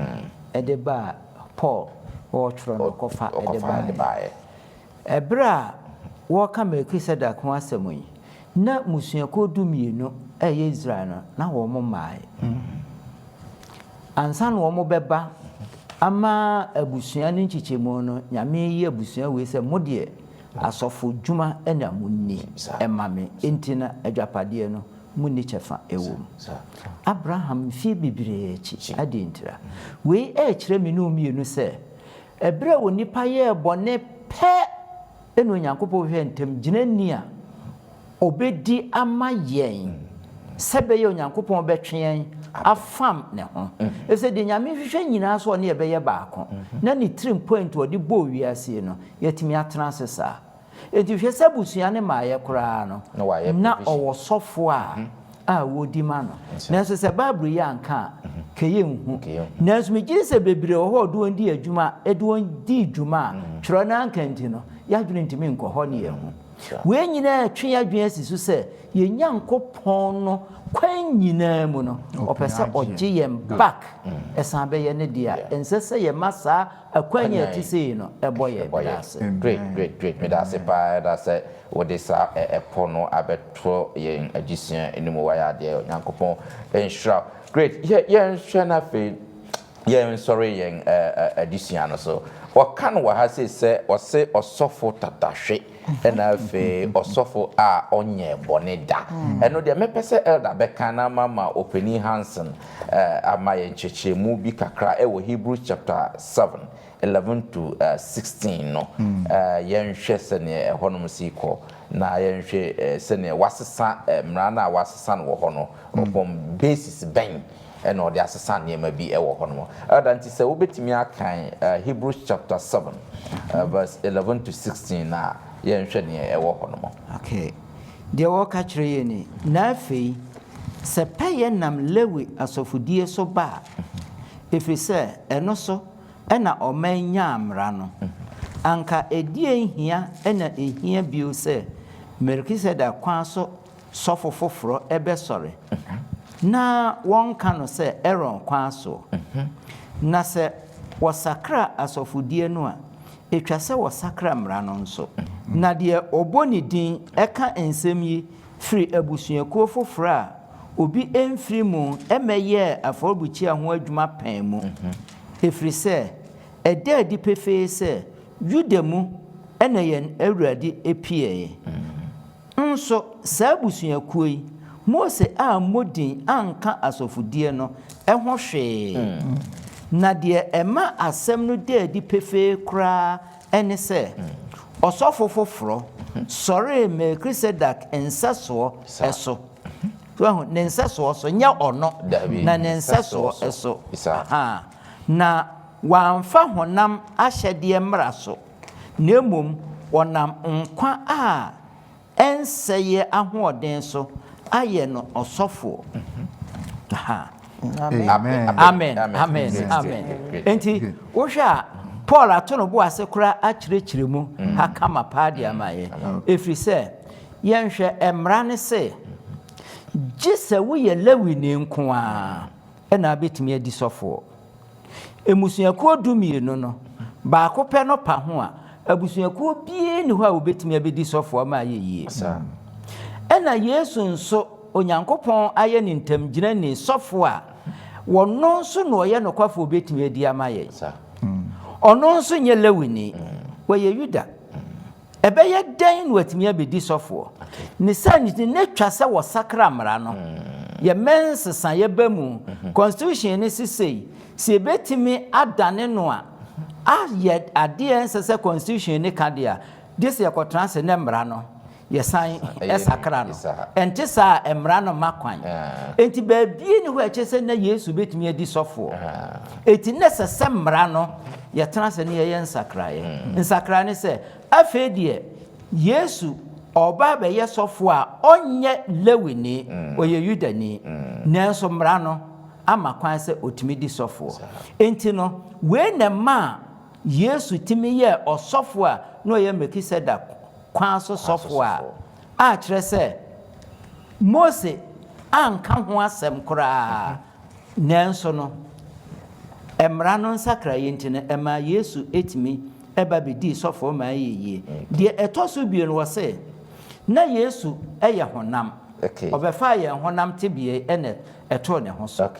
de baa Paul ɔretwerɛ no ɔkɔfa de Ɔkɔfa de baeɛ. baeɛ. Ɛberɛ a wɔreka Melkisedek ho asɛm yi, na mmusuakuo 12 a ɛyɛ Israel no, na wɔn mmaeɛ. Ansa na wɔbɛba ama abusua no nkyekyɛmu no, Nyame ayi abusua wei sɛ mo deɛ asɔfo dwuma na monni ma me, enti na agyapadeɛ no monni kyɛfa wɔ mu. Abraham mfeɛ bebree akyi, adɛn ntira? Wei ɛrekyerɛ me ne wo mmienu sɛ, ɛberɛ a onipa yɛɛ bɔne pɛ na Onyankopɔn hwɛɛ ntamgyinani a ɔbɛdi ama yɛn sɛ ɛbɛyɛ Onyankopɔn bɛtwe yɛn afam ne ho. Ɛfiri sɛ deɛ Nyame hwehwɛ nyinaa sɛ ɔne yɛ bɛyɛ baako, na ne tirim point a ɔde bɔɔ wiase yi no, yɛatumi atena ase saa. Enti hwɛ sɛ abusua no mmaeɛ koraa no, na ɔwɔ sɔfoɔ a a wɔdi ma no. Nanso sɛ Bible yi anka a, ka yɛnhu. Nanso megye di sɛ bebree wɔ hɔ a ɔde wɔn di adwuma, de wɔn dii dwuma a twerɛ no anka nti no, yɛadwene ntumi nkɔ hɔ ne yɛnhu. Wei nyinaa twe yɛn adwene asi so sɛ yɛn Nyankopɔn no kwan nyinaa mu no, ɔpɛ sɛ ɔgye yɛn back san bɛyɛ ne dea. Ɛnsɛ sɛ yɛma saa akwannya a ɛte sei no bɔ yɛn. Meda ase. Great, great, great. Meda ase paa ɛda sɛ wode saa ɛpɔ no abɛto yɛn adesua no mu. Wayɛ adeɛ. Onyankopɔn nhyira wo. Great. Yɛ yɛnhwɛ no afei yɛnsɔre yɛn adesua no so. Wɔka no wɔ ha sei sɛ ɔse ɔsɔfo tatahwe ɛna afei ɔsɔfo a ɔnyɛɛ bɔne da. Ɛno deɛ mɛpɛ sɛ Elder bɛka na mama Ɔpanin Hansen ama yɛn nkyerɛkyerɛmu bi kakra ɛwɔ Hebrews chapter 7, 11 to 16 no. Yɛnhwɛ sɛdeɛ ɛhɔnom si kɔ na yɛnhwɛ sɛdeɛ wasesa mmara no a wasesa no wɔ hɔ no, ɔpɔn basis bɛn ɛna ɔde asesa nneɛma bi wɔ hɔ nom. Elder, nti sɛ wobɛtumi akan Hebrews chapter 7 verse 11 to 16 na yɛnhwɛ neɛ ɛwɔ hɔ nom. Okay. Deɛ wɔka kyerɛ yɛn ni, Na afei, sɛ pɛyɛ nam Lewi asɔfodie so ba a, ɛfiri sɛ ɛno so na ɔman nyaa mmara no, anka ɛdeɛn hia na ɛhia bio sɛ Melkisedek kwan so sɔfo foforɔ bɛsɔre, na wɔnka no sɛ Aaron kwan soɔ. Na sɛ wɔsakra asɔfodie no a, ɛtwa sɛ wɔsakra mmara no nso. Na deɛ ɔbɔ ne din ka nsɛm yi firi abusuakuo foforɔ a obi mfiri mu mmɛyɛɛ afɔrebukyia ho adwuma pɛn mu, ɛfiri sɛ ɛda adi pefee sɛ Yuda mu na yɛn Awurade pueeɛ. Nso saa abusuakuo yi, Mose ammɔ din anka asɔfodie no ho hwee. Na deɛ ɛma asɛm no da adi pefee koraa ne sɛ, ɔsɔfo foforɔ sɔree Melkisedek nsɛsoɔ so. So wahu? Ne nsɛsoɔ so, nyɛ ɔno, na ne nsɛsoɔ so. Ahaa. Na wamfa honam ahyɛdeɛ mmara so, na mmom ɔnam nkwa a ɛnsɛeɛ ahoɔden so ayɛ no ɔsɔfoɔ. Amen. Amen. Amen. Amen. Enti wohwɛ a Paul ato no bo ase koraa akyerɛkyerɛ mu ha kama paa de ama yɛn. Ɛfiri sɛ yɛnhwɛ mmara no se gye sɛ woyɛ Lewini nko ara na abɛtumi adi sɔfoɔ. Mmusuakuo dumienu no, baako pɛ no pa ho a, abusuakuo biara nni hɔ a wɔbɛtumi abɛdi sɔfoɔ ama ayɛ yie. Ɛna Yesu nso, Onyankopɔn ayɛ no ntamgyinani sɔfoɔ a, ɔno nso na ɔyɛ nokwafoɔ ɔbɛtumi adi ama yɛn. Ɔno nso nyɛ Lewini, ɔyɛ Yuda. Ɛbɛyɛ dɛn na watumi abɛdi sɔfoɔ? Ne saa nti, na ɛtwa sɛ wɔsakra mmara no. Yɛmmɛ nsesaeɛ ba mu. Constitution no se sei, sɛ yɛbɛtumi adane no a, ayɛ adeɛ a ɛnsɛ sɛ Constitution no ka deɛ a, gye sɛ yɛkɔtena ase na mmara no, yɛsan sakra no. Ɛnte saa a, mmara no mma kwan. Enti baabiara nni hɔ a ɛkyerɛ sɛ na Yesu bɛtumi adi sɔfoɔ. Enti na ɛsɛ sɛ mmara no, yɛtena ase na yɛyɛ nsakraeɛ. Nsakraeɛ ne sɛ, afei deɛ Yesu ɔreba abɛyɛ sɔfoɔ a ɔnyɛ Lewini, ɔyɛ Yudani. Nanso mmara no ama kwan sɛ ɔtumi di sɔfoɔ. Enti no, wei na ɛmaa Yesu tumi yɛɛ ɔsɔfoɔ a na ɔyɛ Melkisedek kwan so sɔfoɔ a, a kyerɛ sɛ Mose anka ho asɛm koraa. Nanso no, Mmara no nsakraeɛ nti no, ɛmaa Yesu tumi ba bɛdii sɔfoɔ ma ɛyɛɛ yie. Deɛ ɛtɔ so bio no, wɔse na Yesu yɛ honam. Ɔbɛfaa yɛn honam tebea yi na ɛtoo ne ho so.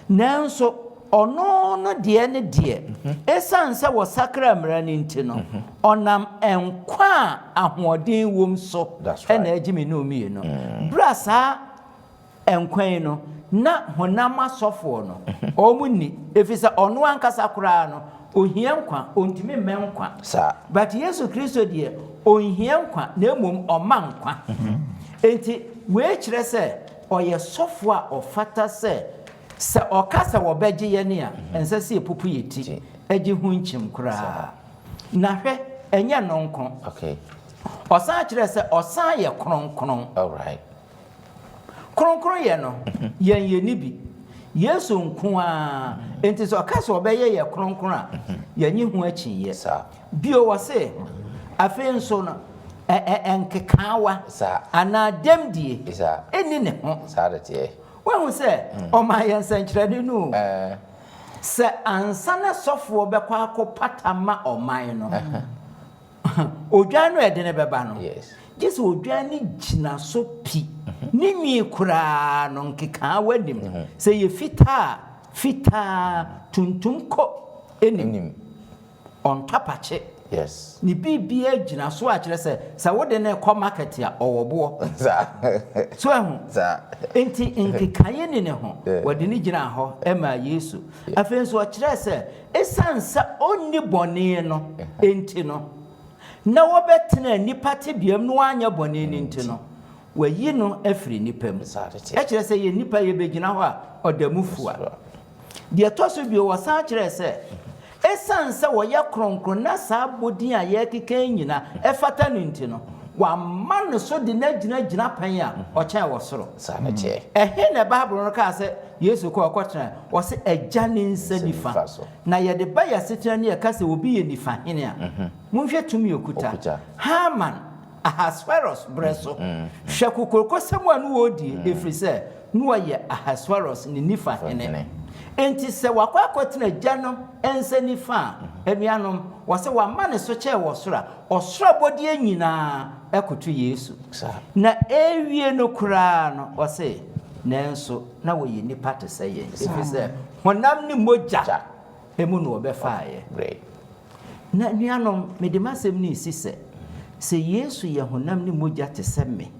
Nanso ɔno no deɛ ne deɛ, ɛsiane sɛ wɔsakraa mmara no nti no, ɔnam nkwa a ahoɔden wom so na agye me ne wo mmienu. Berɛ a saa nkwa yi no, na honam asɔfoɔ no, wɔn nni, ɛfiri sɛ ɔno ankasa koraa no, ɔhia nkwa, ɔntumi mmɛ nkwa. But Yesu Kristo deɛ, ɔnhia nkwa, na mmom ɔma nkwa. Enti wei kyerɛ sɛ ɔyɛ sɔfoɔ a ɔfata sɛ, sɛ ɔka sɛ wɔbɛgye yɛn a, ɛnsɛ sɛ yɛpopo yɛn ti gye ho nkyim koraa. Na hwɛ, ɛnyɛ ɛno nko. Ɔsan kyerɛɛ sɛ ɔsan yɛ kronkron. Kronkronyɛ no, yɛn yɛnni bi. Yesu nko ara. Enti sɛ ɔka sɛ ɔbɛyɛ yɛn kronkron a, yɛnnye ho akyinnyeɛ. Bio, ɔse, afei nso no, nkekaawa anaa dɛmdie nni ne ho. Woahu sɛ ɔmaa yɛn nsɛnkyerɛnne no o. Sɛ ansa na sɔfoɔ bɛkɔ akɔpata ma ɔman no, Odwan no a ɛde no bɛba no, gye sɛ odwan no gyina so pi. Ne nwi koraa no, nkekaawa nnim. Sɛ ɛyɛ fitaa a, fitaa, tuntum kɔ nnim. Ɔntɔ apakye. Ne biribiara gyina so a kyerɛ sɛ, sɛ wode no rekɔ market a, ɔwɔ boɔ. So ahu? Enti nkekaeɛ nni ne ho. Wɔde no gyinaa hɔ maa Yesu. Afei nso ɔkyerɛɛ sɛ esiane sɛ onni bɔne no nti no, na wɔbɛtena nnipa tebeam na wanyɛ bɔne no nti no, wayi no afiri nnipa mu. Ɛkyerɛ sɛ yɛn nnipa yɛbɛgyina hɔ a, ɔda mu fua. Deɛ ɛtɔ so bio, wɔsan kyerɛɛ sɛ esiane sɛ ɔyɛ kronkron na saa abodin a yɛrekeka yi nyinaa ɛfata no nti no, wama no so de no agyina gyinapɛn a ɔkyɛn wɔ soro. Ɛhe na Bible no kaa sɛ Yesu kɔɔ kɔtenae? Ɔse Agya ne nsa nifa. Na yɛde ba yɛn asetena ni a ɛka sɛ obi yɛ nifa hene a, monhwɛ tumi a ɔkuta. Haman. Ahasweros berɛ so. Hwɛ kokurokosɛm a ne wɔredie, ɛfiri sɛ na ɔyɛ Ahasweros ne nifa hene. Enti sɛ wakɔ akɔtena Agya no nsa nifa a, anuanom, wɔsɛ wama ne so kyɛɛ wɔ soro a, ɔsoro abɔdeɛ nyinaa koto Yesu. Na ɛrewie no koraa no, ɔse, Nanso na wɔyɛ nnipa te sɛ yɛn, ɛfiri sɛ honam ne mogya mu na wɔbɛfaeɛ. Na anuanom, mede m'asɛm no resi sɛ, sɛ Yesu yɛ honam ne mogya te sɛ me,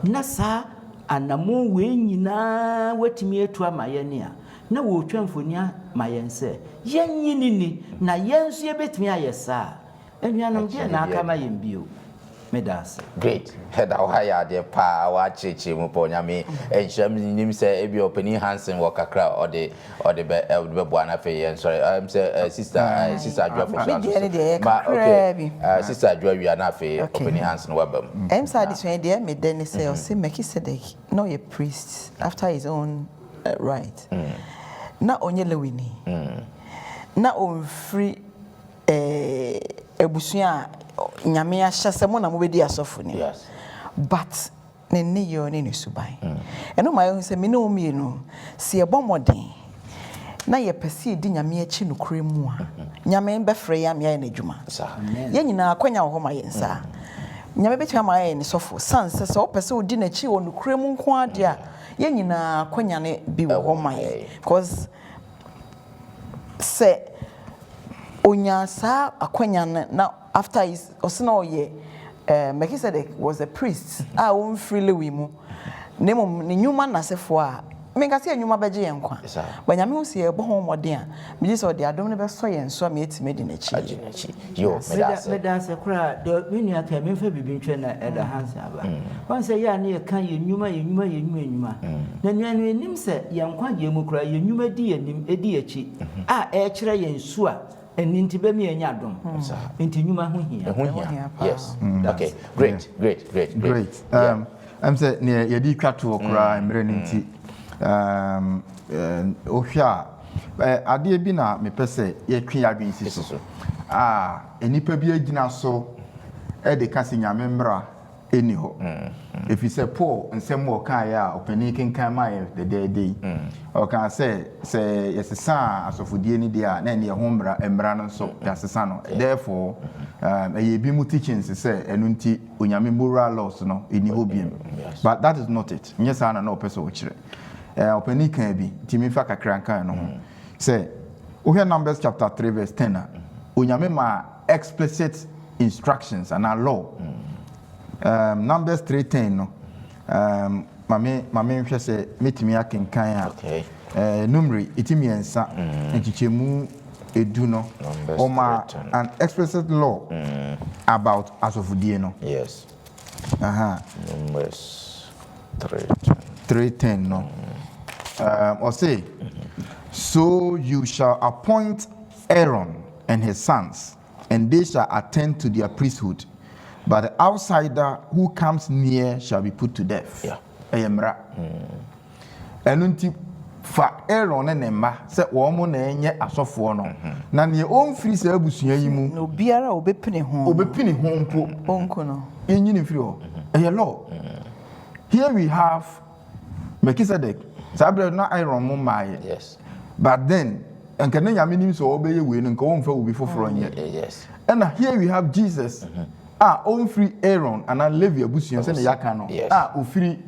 na saa anammɔn wei nyinaa watumi atu ama yɛn a, na wɔretwa mfoni ama yɛn sɛ yɛnnye no nni, na yɛn nso yɛbɛtumi ayɛ saa a, Anuanom, deɛn na aka ma yɛn bio? Meda ase. Great ɛda wayɛ adeɛ paa wakyerɛkyerɛ mu paa Onyame nhyira me nim sɛ ebia ɔpanin Hansen wɔ kakra a ɔde ɔde bɛ ɔde bɛboa na afei yɛn sɔre ɛm sɛ eh, sister eh, sister Adwoa Fosu Me aso deɛ ne so deɛ ɛyɛ ma kakraa okay bi. eh, sister Adwoa wia na afei Okay. ɔpanin Hansen waba mu. Ɛm sɛ adesua yi deɛ me dɛ ne sɛ ɔse Melchizedek na ɔyɛ priest after his own right. Na ɔnyɛ Lewini. Na ɔmfiri eh, abusua a Nyame ahyɛ sɛ mo na mobɛdi asɔfo ni. But ne nneyɔɔ ne ne suban. Ɛno ma yɛhu sɛ me ne wo mmienu, sɛ yɛbɔ mmɔden na yɛpɛ sɛ yɛdi Nyame akyi nokorɛ mu a, Nyame bɛfrɛ yɛn ama yɛayɛ n'adwuma. Yɛn nyinaa akwanya wɔ hɔ ma yɛn saa. Nyame bɛtumi ama yɛayɛ ne sɔfo, sane sɛ sɛ wopɛ sɛ wodi n'akyi wɔ nokorɛ mu nko ara deɛ a, yɛn nyinaa akwanya no bi wɔ hɔ ma yɛn. Because sɛ onyaa saa akwanya no na after his ɔse na ɔyɛ eh, Melchizedek was a priest a ɔmfiri Lewi mu na mmom ne nnwuma n'asefoɔ a menka sɛ yɛn nnwuma bɛgye yɛn nkwa but Nyame hu sɛ yɛbɔ ho mmɔden a megye sɛ ɔde adom no bɛsɔ yɛn so ama yɛatumi adi n'akyi yie. Yo, meda ase. Meda ase koraa. Deɛ me nua kae, memfa biribi ntwɛn na Elder Hansen aba. Woahu sɛ yɛ a na yɛka yɛn nnwuma, yɛn nnwuma, yɛn nnwuma, yɛn nnwuma. Na nuanom, yɛnnim sɛ yɛn nkwagyeɛ mu koraa, yɛn nnwuma di yɛn anim, ɛdi yɛn akyi, a ɛrekyerɛ yɛn su a ɛno nti bɛma yɛanya adom. Nti nnwuma ho hia. Ɛho hia. Yes. Okay. Great, great, great, great. Great. Um, ɛm sɛ neɛ yɛde twa toɔ koraa mmerɛ no nti, um, wohwɛ a, adeɛ bi na mepɛ sɛ yɛtwe yɛn adwene si so a nnipa bi agyina so de ka sɛ Nyame mmara nni hɔ. Ɛfiri sɛ Paul nsɛm a ɔkaeɛ a ɔpanin kenkan maa yɛn dɛdɛɛdɛ yi, ɔkaa sɛ sɛ yɛsesa asɔfodie no deɛ a na ɛne ɛho mmara mmara no nso yɛasesa no. Therefore, ɛyɛ ebinom teachings sɛ ɛno nti Onyame moral laws no ɛnni hɔ biom. But that is not it. Nyɛ saa na na ɔpɛ sɛ ɔkyerɛ. Ɔpanin kaa bi, nti memfa kakra nka ɛno ho. Sɛ wohwɛ Numbers chapter 3 verse 10 a, Onyame maa explicit instructions anaa law. Numbers 3:10 no, ma me ma menhwɛ sɛ mɛtumi akenkan a. Okay. Numeri eti 3 nkyekyɛmu 10 no, ɔmaa an explicit law about asɔfodie no. Yes. Aha. Numbers 3:10. 3:10 no. Ɔse, so you shall appoint Aaron and his sons, and they shall attend to their priesthood. But the outsider who comes near shall be put to death. Ɛyɛ mmara. Ɛno nti fa Aaron ne ne mma sɛ wɔn na ɛnyɛ asɔfoɔ no. Na nea ɔmfiri saa abusua yi mu. Na obiara a obɛpini ho. Obɛpini ho mpo. Ɔnku no. Yɛnyi no mfiri hɔ. Ɛyɛ law. Here we have Melchizedek. Saa berɛ na Aaron mo mmaeɛ. Yes. But then nka ne Nyame nim sɛ ɔbɛyɛ wei no nka ɔmfa obi foforɔ nyɛ. Yes. Ɛna here we have Jesus a ɔmfiri Aaron anaa Levi abusua sɛnea yɛaka no a ɔfiri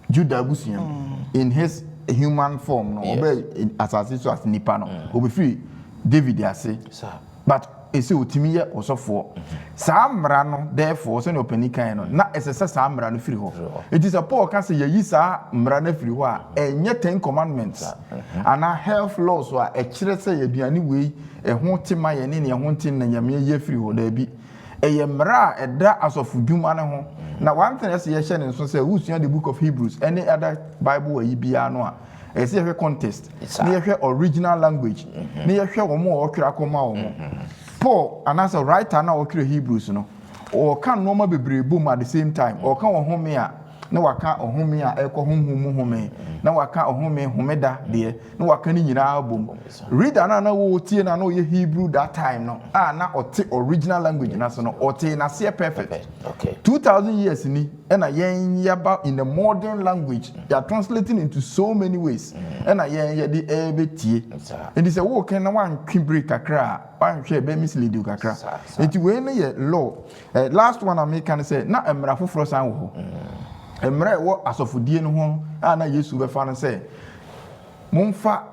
Judah abusua mu in his human form no ɔbɛ asase so as nipa no ɔbɛfiri David ase but ɛsɛ ɔtumi yɛ ɔsɔfoɔ. Saa mmara no therefore sɛnea ɔpanin kan no na ɛsɛ sɛ saa mmara no firi hɔ. Enti sɛ Paul ka sɛ yɛyi saa mmara no afiri hɔ a, ɛnyɛ Ten Commandments anaa health laws a ɛkyerɛ sɛ aduane wei ɛho te ma yɛn ne nea ɛho nte na Nyame ayi afiri hɔ. Daabi. Ɛyɛ mmara a ɛda asɔfodwuma no ho. Na one thing ɛsɛ yɛhyɛ ne nso sɛ wosua the book of Hebrews ɛne other Bible ayi biara no a, ɛsɛ sɛ yɛhwɛ context na yɛhwɛ original language na yɛhwɛ wɔn a wɔtwerɛ akɔma wɔn. Paul anaasɛ writer no a ɔtwerɛ Hebrews no, ɔka nneɛma bebree bom at the same time. Ɔka ɔhome a na waka ɔhome a ɛkɔ honhom mu home. na waka ɔhome, homeda deɛ, na waka ne nyinaa bom. Reader no a na wɔretie no a na ɔyɛ Hebrew that time no a na ɔte original language no ase no, ɔtee n'aseɛ perfect. 2000 years ni ɛna yɛn yɛba in the modern language, they are translating into so many ways, ɛna yɛn yɛde ɛrebɛtie. Nti sɛ wɔɔka na wantwe break kakra a, wanhwɛ, ɛbɛ mislead you kakra. Nti wei no yɛ law. Last one a meka no sɛ na mmara foforɔ san wɔ hɔ, mmara a ɛwɔ asɔfodie no ho a na Yesu bɛfa no sɛ momfa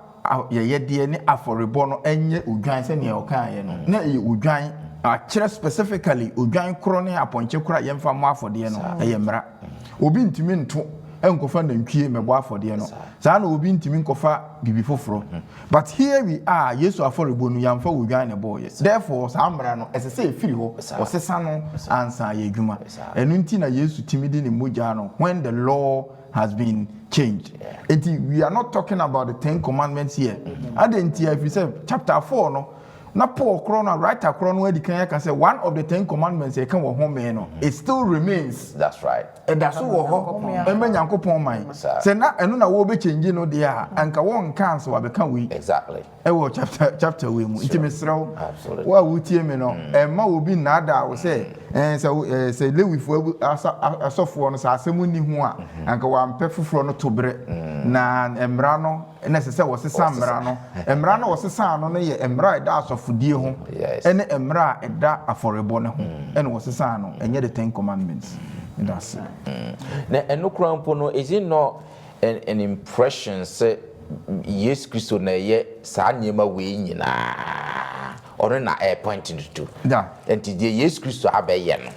yɛyɛdeɛ ne afɔrebɔ no ɛnyɛ odwan sɛnea ɔkaeɛ no, na ɛyɛ odwan, akyerɛ specifically odwan korɔ ne apɔnkye korɔ a yɛmfa mmɔ afɔdeɛ no. Ɛyɛ mmara. Obi ntumi nto nkɔfa nantwie mmɛbɔ afɔdeɛ no saa, na obi ntumi nkɔfa biribi foforɔ. But here we are, Yesu afɔrebɔ no, yɛmfa odwan na ɛbɔɔyɛ. Therefore saa mmara no ɛsɛ sɛ ɛfiri hɔ, ɔsesa no ansa yɛ adwuma. Ɛno nti na Yesu tumi de ne mogya no when the law has been changed. Nti we are not talking about the 10 Commandments here. Ade nti a ɛfiri sɛ chapter 4 no na Paul korɔ no, writer korɔ no adi kan aka sɛ one of the 10 Commandments yɛka wɔ home no, it still remains. That's right. Ɛda so wɔ hɔ ɛmɛ Nyankopɔn man. Sɛ na ɛno na wɔbɛkyɛngye no deɛ a, anka wɔnka ansa wabɛka wei ɛwɔ chapter wei mu. Nti mesrɛ wo, wo a wotie me no, ɛmma obi nnaadaa wo sɛ sɛ Lewifoɔ asɔfoɔ no sɛ asɛm nni ho a, anka wampɛ foforɔ no to berɛ na mmara no na ɛsɛ sɛ wɔsesa mmara no. Wɔsesa no yɛ mmara a ɛda asɔfodie ho ɛne mmara a ɛda afɔrebɔ no ho ɛna wɔsesa no, ɛnyɛ the 10 Commandments. That's it. Na ɛno koraa mpo no, is it not an impression sɛ Yesu Kristo na ɛyɛ saa nneɛma wei nyinaa, ɔno na ɛyɛ pointing to? Nti deɛ Yesu Kristo abɛyɛ no,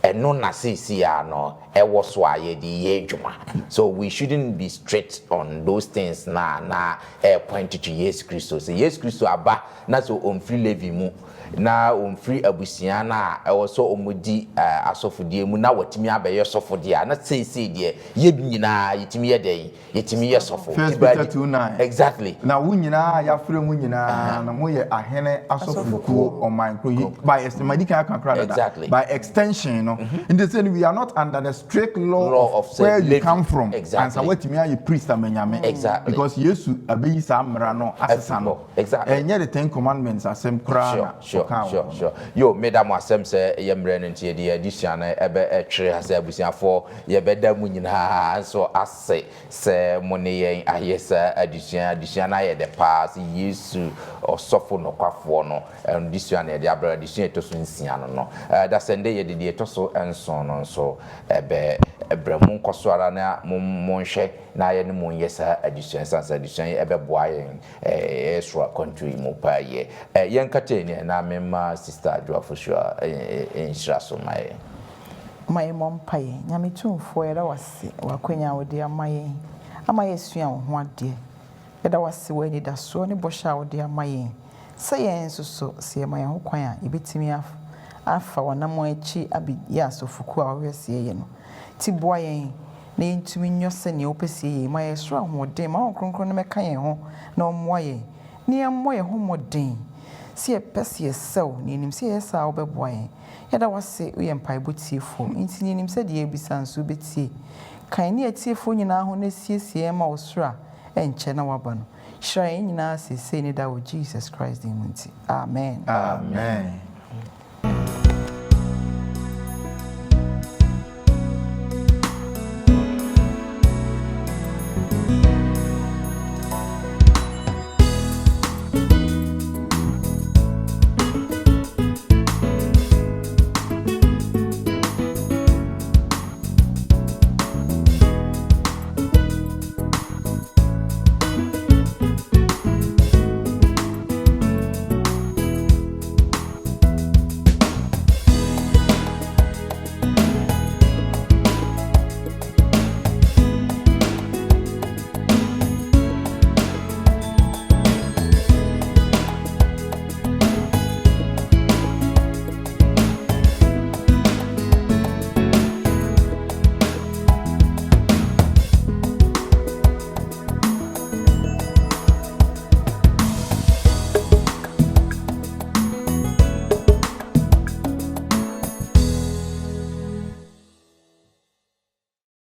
ɛno na seesei a no ɛwɔ so a yɛde yɛ adwuma, so we shouldn't be strict on those things na ɛyɛ point to Yesu Kristo. Sɛ Yesu Kristo aba na sɛ ɔmfiri Levi mu na ɔmfiri abusua no a ɛwɔ sɛ ɔmodi asɔfodie mu na wɔtumi abɛyɛ sɔfodeɛ a, na seesei deɛ yɛ nyinaa yɛtumi yɛ dɛn? Yɛtumi yɛ sɔfo. First Peter 2:9. Na wo nyinaa yɛafrɛ mu nyinaa na moyɛ ahene asɔfokuo, ɔman koro yi by madi kan aka koraa dada. By extension no, nti sɛ we are not under the strict law, law of of say, where you Levi. come from ansa woatumi ayɛ priest ama Nyame, because Yesu abɛyi saa mmara no asesa no. Ɛnyɛ the 10 Commandments asɛm koraa na ɔkaa wɔ hɔ no. Sure. Yo, meda mo asɛm sɛ yɛ mmerɛ no nti yɛde adesua no ɛbɛ ɛtwere ha. Sɛ abusuafoɔ, yɛbɛda mu nyinaa nso ase sɛ mo ne yɛn ayɛ sɛ adesua no ayɛ dɛ paa sɛ Yesu ɔsɔfo nɔkwafoɔ no. Ɛno adesua no yɛde abrɛ, adesua ɛtɔ so 6 no, da sɛ ndɛ yɛde deɛ ɛtɔ so 7 no nso ɛbɛ ɛbrɛ mu. Nkɔ so ara na mo monhwɛ na yɛne mo nyɛ saa adesua, ɛsiane sɛ adesua yi ɛbɛboa yɛn ɛyɛ soro akwantuo yi mu paa yie. Yɛnkata ni na mema Sister Adwoa Fosuo nhyira so ma yɛn. Ma yɛmmɔ mpaeɛ. Nyame tumfoɔ, yɛda wo ase wɔ akwanya a wode ama yɛn ama yɛasua wo ho adeɛ. Yɛda wo ase wɔ anidasoɔ ne bɔhyɛ a wode ama yɛn sɛ yɛn nso so, sɛ yɛma yɛn ho kwan a, yɛbɛtumi afa w'anammɔn akyi abɛyɛ asɔfokuo a wɔhwɛ sɛ yɛyɛ no. Nti boa yɛn na yɛntumi nyɔ sɛnea wopɛ sɛ yɛyɛ. Ma yɛn soro ahoɔden, ma wo Kronkron no mɛka yɛn ho na ɔmmoa yɛn na yɛmmɔ yɛn ho mmɔden sɛ yɛpɛ sɛ yɛsɛw na yɛnim sɛ yɛyɛ saa a, wobɛboa yɛn. Yɛda wo ase, woyɛ mpaebɔ tiefoɔ, nti yɛnim sɛ deɛ yɛbisa nso wobɛtie. Kan ne atiefoɔ nyinaa ho na siesie yɛn ma wo soro a ɛnkyɛ na waba no. Hyira yɛn nyinaa seesei ne da wɔ Jesus Christ din mu nti, amen. Amen.